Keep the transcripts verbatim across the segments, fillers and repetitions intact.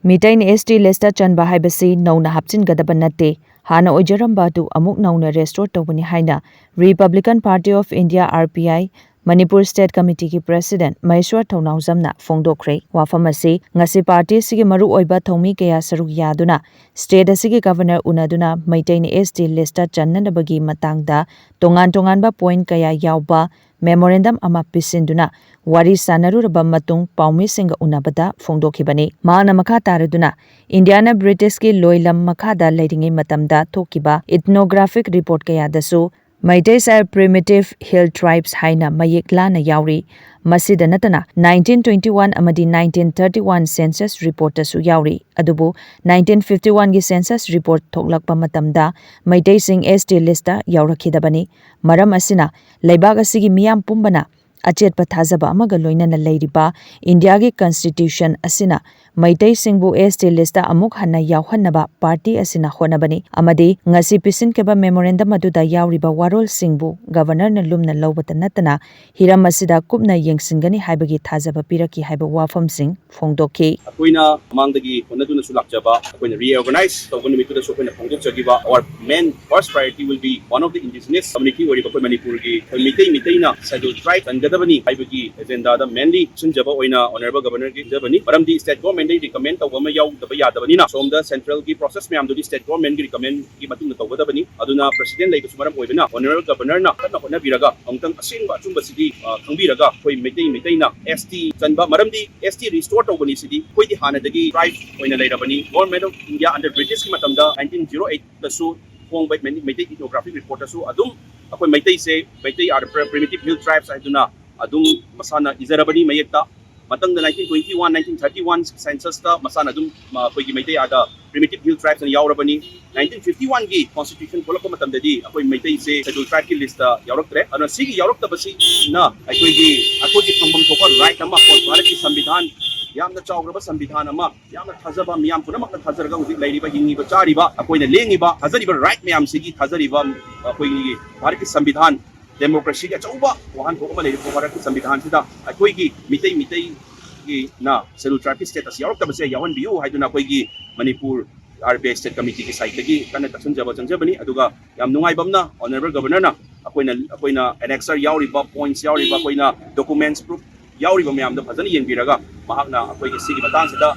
ꯃꯤꯇꯩꯅ S T listꯇ ꯆꯟꯕ ꯍꯥꯏꯕꯁꯤ ꯅꯧꯅ ꯍꯥꯞꯆꯤꯟꯒꯗꯕ ꯅꯠꯇꯦ, ꯍꯥꯟꯅ ꯑꯣꯏꯖꯔꯝꯕ ꯑꯗꯨ ꯑꯃꯨꯛ ꯅꯧꯅ restore ꯇꯧꯕꯅꯤ ꯍꯥꯏꯅ Republican Party of India, R P I, Manipur State Committeeꯒꯤ President ꯃꯍꯦꯁ꯭ꯋꯔ ꯊꯧꯅꯥꯎꯖꯝꯅ ꯐꯣꯡꯗꯣꯛꯈ꯭ꯔꯦ꯫ ꯋꯥꯐꯝ ꯑꯁꯤ ꯉꯁꯤ party ꯑꯁꯤꯒꯤ ꯃꯔꯨꯑꯣꯏꯕ ꯊꯧꯃꯤ ꯀꯌꯥ ꯁꯔꯨꯛ ꯌꯥꯗꯨꯅ state ꯑꯁꯤꯒꯤ governor ꯎꯅꯗꯨꯅ ꯃꯩꯇꯩꯅ S T listꯇ ꯆꯟꯅꯅꯕꯒꯤ ꯃꯇꯥꯡꯗ ꯇꯣꯉꯥꯟ ꯇꯣꯉꯥꯟꯕ point ꯀꯌꯥ ꯌꯥꯎꯕ memorandum ꯑꯃ ꯄꯤꯁꯤꯟꯗꯨꯅ ꯋꯥꯔꯤ ꯁꯥꯟꯅꯔꯨꯔꯕ ꯃꯇꯨꯡ ꯄꯥꯎꯃꯤꯁꯤꯡꯒ ꯎꯅꯕꯗ ꯐꯣꯡꯗꯣꯛꯈꯤꯕꯅꯤ꯫ ꯃꯍꯥꯛꯅ ꯃꯈꯥ ꯇꯥꯔꯗꯨꯅ, ꯏꯟꯗꯤꯌꯥꯅ Britishꯀꯤ ꯂꯣꯏꯂꯝ ꯃꯈꯥꯗ ꯂꯩꯔꯤꯉꯩ ꯃꯇꯝꯗ ꯊꯣꯛꯈꯤꯕ ethnographic report ꯀꯌꯥꯗꯁꯨ ꯃꯩꯇꯩꯁꯦ primitive hill tribes ꯍꯥꯏꯅ ꯃꯌꯦꯛ ꯂꯥꯅ ꯌꯥꯎꯔꯤ꯫ ꯃꯁꯤꯗ ꯅꯠꯇꯅ nineteen twenty-one ꯑꯃꯗꯤ nineteen thirty-one census reportꯇꯁꯨ ꯌꯥꯎꯔꯤ꯫ ꯑꯗꯨꯕꯨ nineteen fifty-oneꯒꯤ census report ꯊꯣꯛꯂꯛꯄ ꯃꯇꯝꯗ ꯃꯩꯇꯩꯁꯤꯡ S T listꯇ ꯌꯥꯎꯔꯛꯈꯤꯗꯕꯅꯤ꯫ ꯃꯔꯝ ꯑꯁꯤꯅ ꯂꯩꯕꯥꯛ ꯑꯁꯤꯒꯤ ꯃꯤꯌꯥꯝ ꯄꯨꯝꯕꯅ ꯑꯆꯦꯠꯄ ꯊꯥꯖꯕ ꯑꯃꯒ ꯂꯣꯏꯅꯅ ꯂꯩꯔꯤꯕ ꯏꯟꯗꯤꯌꯥꯒꯤ constitution ꯑꯁꯤꯅ ꯃꯩꯇꯩꯁꯤꯡꯕꯨ S T listꯇ ꯑꯃꯨꯛ ꯍꯟꯅ ꯌꯥꯎꯍꯟꯅꯕ party ꯑꯁꯤꯅ ꯍꯣꯠꯅꯕꯅꯤ ꯑꯃꯗꯤ ꯉꯁꯤ ꯄꯤꯁꯤꯟꯈꯤꯕ memorandum ꯑꯗꯨꯗ ꯌꯥꯎꯔꯤꯕ ꯋꯥꯔꯣꯜꯁꯤꯡꯕꯨ governorꯅ ꯂꯨꯝꯅ ꯂꯧꯕꯇ ꯅꯠꯇꯅ ꯍꯤꯔꯝ ꯑꯁꯤꯗ ꯀꯨꯞꯅ ꯌꯦꯡꯁꯤꯟꯒꯅꯤ ꯍꯥꯏꯕꯒꯤ ꯊꯥꯖꯕ ꯄꯤꯔꯛꯈꯤ ꯍꯥꯏꯕ ꯋꯥꯐꯝꯁꯤꯡ ꯐꯣꯡꯗꯣꯛꯈꯤ꯫ ꯑꯩꯈꯣꯏꯅ ꯃꯃꯥꯡꯗꯒꯤ ꯍꯣꯠꯅꯗꯨꯅꯁꯨ ꯂꯥꯛꯆꯕ, ꯑꯩꯈꯣꯏꯅ reorganize ꯇꯧꯕ ꯅꯨꯃꯤꯠꯇꯨꯗꯁꯨ ꯑꯩꯈꯣꯏꯅ ꯐꯣꯡꯗꯣꯛꯆꯈꯤꯕ, our main first priority will be one of the indigenous community ꯑꯣꯏꯔꯤꯕ ꯑꯩꯈꯣꯏ ꯃꯅꯤꯄꯨꯔꯒꯤ ꯑꯩꯈꯣꯏ ꯃꯤꯇꯩ ꯃꯤꯇꯩꯅ schedule tribe ꯆꯟꯒꯗꯕꯅꯤ ꯍꯥꯏꯕꯒꯤ agendaꯗ mainly ꯁꯤꯟꯖꯕ ꯑꯣꯏꯅ honourable governorꯒꯤ ꯄꯤꯖꯕꯅꯤ꯫ ꯃꯔꯝꯗꯤ state governmentꯗꯒꯤ recommend ꯇꯧꯕ ꯑꯃ ꯌꯥꯎꯗꯕ ꯌꯥꯗꯕꯅꯤꯅ, ꯁꯣꯝꯗ centralꯒꯤ process ꯃꯌꯥꯝꯗꯨꯗꯤ state governmentꯒꯤ recommendꯒꯤ ꯃꯇꯨꯡꯗ ꯇꯧꯒꯗꯕꯅꯤ꯫ ꯑꯗꯨꯅ president ꯂꯩꯕꯁꯨ ꯃꯔꯝ ꯑꯣꯏꯕꯅ honourable governorꯅ ꯀꯟꯅ ꯍꯣꯠꯅꯕꯤꯔꯒ ꯑꯃꯨꯛꯇꯪ ꯑꯁꯦꯡꯕ ꯑꯆꯨꯝꯕꯁꯤꯗꯤ, ꯑ, ꯈꯪꯕꯤꯔꯒ ꯑꯩꯈꯣꯏ ꯃꯩꯇꯩ ꯃꯤꯇꯩꯅ S T ꯆꯟꯕ, ꯃꯔꯝꯗꯤ S T restore ꯇꯧꯕꯅꯤ ꯁꯤꯗꯤ ꯑꯩꯈꯣꯏꯗꯤ ꯍꯥꯟꯅꯗꯒꯤ tribe ꯑꯣꯏꯅ ꯂꯩꯔꯕꯅꯤ꯫ Government of India under Britishꯀꯤ ꯃꯇꯝꯗ nineteen zero eightꯇꯁꯨ ꯐꯣꯡꯕ ꯃꯩ-, ꯃꯩꯇꯩ ethnographic reportꯇꯁꯨ ꯑꯗꯨꯝ ꯑꯩꯈꯣꯏ ꯃꯩꯇꯩꯁꯦ, Meitei are the primitive hill tribes ꯍꯥꯏꯗꯨꯅ ꯑꯗꯨꯝ ꯃꯁꯥꯅ ꯏꯖꯔꯕꯅꯤ ꯃꯌꯦꯛꯇ꯫ ꯃꯊꯪꯗ nineteen twenty-one, nineteen thirty-one censusꯇ ꯃꯁꯥꯅ ꯑꯗꯨꯝ, ꯃ-, ꯑꯩꯈꯣꯏꯒꯤ ꯃꯩꯇꯩ ꯑꯥꯗ primitive hill tribesꯅ ꯌꯥꯎꯔꯕꯅꯤ꯫ Nineteen fifty-oneꯒꯤ constitution ꯊꯣꯛꯂꯛꯄ ꯃꯇꯝꯗꯗꯤ ꯑꯩꯈꯣꯏ ꯃꯩꯇꯩꯁꯦ schedule tribeꯀꯤ listꯇ ꯌꯥꯎꯔꯛꯇ꯭ꯔꯦ꯫ ꯑꯗꯨꯅ ꯁꯤꯒꯤ ꯌꯥꯎꯔꯛꯇꯕꯁꯤꯅ ꯑꯩꯈꯣꯏꯒꯤ, ꯑꯩꯈꯣꯏꯒꯤ ꯐꯪꯐꯝ ꯊꯣꯛꯄ right ꯑꯃ, ꯑꯩꯈꯣꯏ ꯚꯥꯔꯠꯀꯤ ꯁꯪꯕꯤꯙꯥꯟ, ꯌꯥꯝꯅ ꯆꯥꯎꯈ꯭ꯔꯕ ꯁꯪꯕꯤꯙꯥꯟ ꯑꯃ, ꯌꯥꯝꯅ ꯊꯥꯖꯕ, ꯃꯤꯌꯥꯝ ꯄꯨꯝꯅꯃꯛꯅ ꯊꯥꯖꯔꯒ ꯍꯧꯖꯤꯛ ꯂꯩꯔꯤꯕ, ꯍꯤꯡꯉꯤꯕ, ꯆꯥꯔꯤꯕ, ꯑꯩꯈꯣꯏꯅ ꯂꯦꯡꯉꯤꯕ, ꯊꯥꯖꯔꯤꯕ right ꯃꯌꯥꯝꯁꯤꯒꯤ ꯊꯥꯖꯔꯤꯕ ꯑꯩꯈꯣꯏꯒꯤ ꯚꯥꯔꯠꯀꯤ ꯁꯪꯕꯤꯙꯥꯟ, democracyꯒꯤ ꯑꯆꯧꯕ ꯋꯥꯍꯟꯊꯣꯛ ꯑꯃ ꯂꯩꯔꯤꯕ ꯚꯥꯔꯠꯀꯤ ꯁꯪꯕꯤꯙꯥꯟꯁꯤꯗ ꯑꯩꯈꯣꯏꯒꯤ ꯃꯤꯇꯩ, ꯃꯤꯇꯩ ꯅ Scheduled Tribe status ꯌꯥꯎꯔꯛꯇꯕꯁꯦ ꯌꯥꯎꯍꯟꯕꯤꯌꯨ ꯍꯥꯏꯗꯨꯅ ꯑꯩꯈꯣꯏꯒꯤ Manipur R B I state committeeꯒꯤ sideꯇꯒꯤ ꯀꯟꯅ ꯇꯛꯁꯤꯟꯖꯕ ꯆꯪꯖꯕꯅꯤ꯫ ꯑꯗꯨꯒ ꯌꯥꯝ ꯅꯨꯡꯉꯥꯏꯕ ꯑꯃꯅ Honourable Governorꯅ ꯑꯩꯈꯣꯏꯅ ꯑꯩꯈꯣꯏꯅ annexure ꯌꯥꯎꯔꯤꯕ points ꯌꯥꯎꯔꯤꯕ ꯑꯩꯈꯣꯏꯅ documents proof ꯌꯥꯎꯔꯤꯕ ꯃꯌꯥꯝꯗꯣ ꯐꯖꯅ ꯌꯦꯡꯕꯤꯔꯒ ꯃꯍꯥꯛꯅ ꯑꯩꯈꯣꯏꯒꯤ ꯁꯤꯒꯤ ꯃꯇꯥꯡꯁꯤꯗ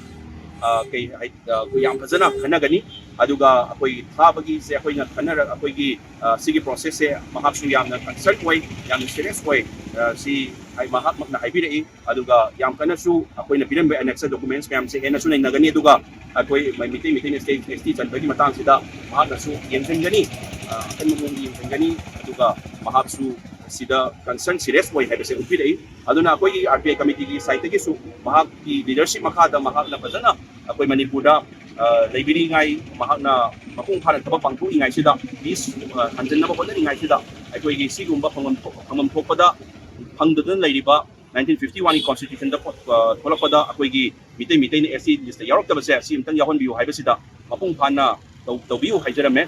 ꯑ, ꯀꯩ ꯍꯥꯏ ꯑ, ꯑꯩꯈꯣꯏ ꯌꯥꯝ ꯐꯖꯅ ꯈꯟꯅꯒꯅꯤ꯫ ꯑꯗꯨꯒ ꯑꯩꯈꯣꯏꯒꯤ ꯊꯥꯕꯒꯤꯁꯦ ꯑꯩꯈꯣꯏꯅ ꯈꯟꯅꯔ ꯑꯩꯈꯣꯏꯒꯤ ꯑ, ꯁꯤꯒꯤ processꯁꯦ ꯃꯍꯥꯛꯁꯨ ꯌꯥꯝꯅ concern ꯑꯣꯏ, ꯌꯥꯝꯅ serious ꯑꯣꯏ꯫ ꯑ, ꯁꯤ ꯍꯥꯏ ꯃꯍꯥꯛꯃꯛꯅ ꯍꯥꯏꯕꯤꯔꯛꯏ꯫ ꯑꯗꯨꯒ ꯌꯥꯝ ꯀꯟꯅꯁꯨ ꯑꯩꯈꯣꯏꯅ ꯄꯤꯔꯝꯕ annexure documents ꯃꯌꯥꯝꯁꯦ ꯍꯦꯟꯅꯁꯨ ꯅꯩꯅꯒꯅꯤ꯫ ꯑꯗꯨꯒ ꯑꯩꯈꯣꯏ ꯃꯩꯇꯩ ꯃꯩꯇꯩꯅ state S T ꯆꯟꯕꯒꯤ ꯃꯇꯥꯡꯁꯤꯗ ꯃꯍꯥꯛꯅꯁꯨ ꯌꯦꯡꯁꯤꯟꯒꯅꯤ, ꯑ, ꯑꯀꯟꯕ ꯃꯑꯣꯡꯗ ꯌꯦꯡꯁꯤꯟꯒꯅꯤ꯫ ꯑꯗꯨꯒ ꯃꯍꯥꯛꯁꯨ ꯁꯤꯗ concern serious ꯑꯣꯏ ꯍꯥꯏꯕꯁꯦ ꯎꯠꯄꯤꯔꯛꯏ꯫ ꯑꯗꯨꯅ ꯑꯩꯈꯣꯏꯒꯤ R B I committeeꯒꯤ sideꯇꯒꯤꯁꯨ ꯃꯍꯥꯛꯀꯤ leadership ꯃꯈꯥꯗ ꯃꯍꯥꯛꯅ ꯐꯖꯅ ꯑꯩꯈꯣꯏ ꯃꯅꯤꯄꯨꯔꯗ ꯑ, ꯂꯩꯕꯤꯔꯤꯉꯥꯏ, ꯃꯍꯥꯛꯅ ꯃꯄꯨꯡ ꯐꯥꯅ ꯊꯕꯛ ꯄꯥꯡꯊꯣꯛꯂꯤꯉꯥꯏꯁꯤꯗ, peace ꯑ, ꯍꯟꯖꯤꯟꯅꯕ ꯍꯣꯠꯅꯔꯤꯉꯥꯏꯁꯤꯗ ꯑꯩꯈꯣꯏꯒꯤ ꯁꯤꯒꯨꯝꯕ ꯐꯪꯐꯝ ꯊꯣꯛ- ꯐꯪꯐꯝ ꯊꯣꯛꯄꯗ ꯐꯪꯗꯗꯨꯅ ꯂꯩꯔꯤꯕ nineteen fifty oneꯒꯤ constitutionꯗ ꯄꯣꯠ- ꯑ, ꯊꯣꯛꯂꯛꯄꯗ ꯑꯩꯈꯣꯏꯒꯤ ꯃꯤꯇꯩ ꯃꯤꯇꯩꯅ S T listꯇ ꯌꯥꯎꯔꯛꯇꯕꯁꯦ ꯁꯤ ꯑꯝꯇꯪ ꯌꯥꯎꯍꯟꯕꯤꯌꯨ ꯍꯥꯏꯕꯁꯤꯗ ꯃꯄꯨꯡ ꯐꯥꯅ ꯇꯧ- ꯇꯧꯕꯤꯌꯨ ꯍꯥꯏꯖꯔꯝꯃꯦ꯫